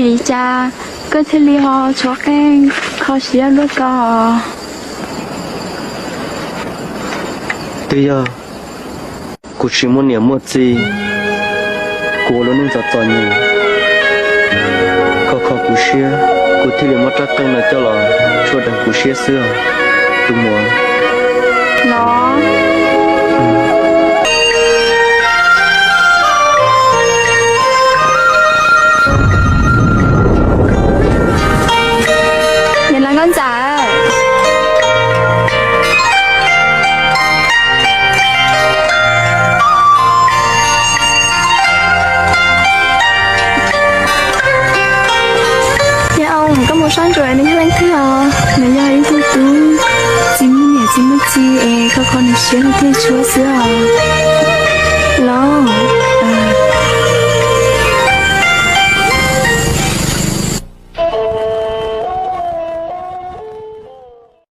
Vim li cas koj thiaj li ho tshuav qeej kho siab luaj ko? Twb yog kuv tsis muaj niam muaj txiv, kuv ua lub neej txom txom nyem, kho kho kuv siab, kuv thiaj li muab rab qeej no coj los tshuab deev kuv siab xwb os, tus muam. Los, Niam Laj Nkauj Ntxawm, Yawm Oos, koj mus sab ntsuam nws yog leej twg os? Nws yog ib tug tub tsis muaj niam tsis muaj txiv es kho kho nws siab nws thiaj tshuav xwb os.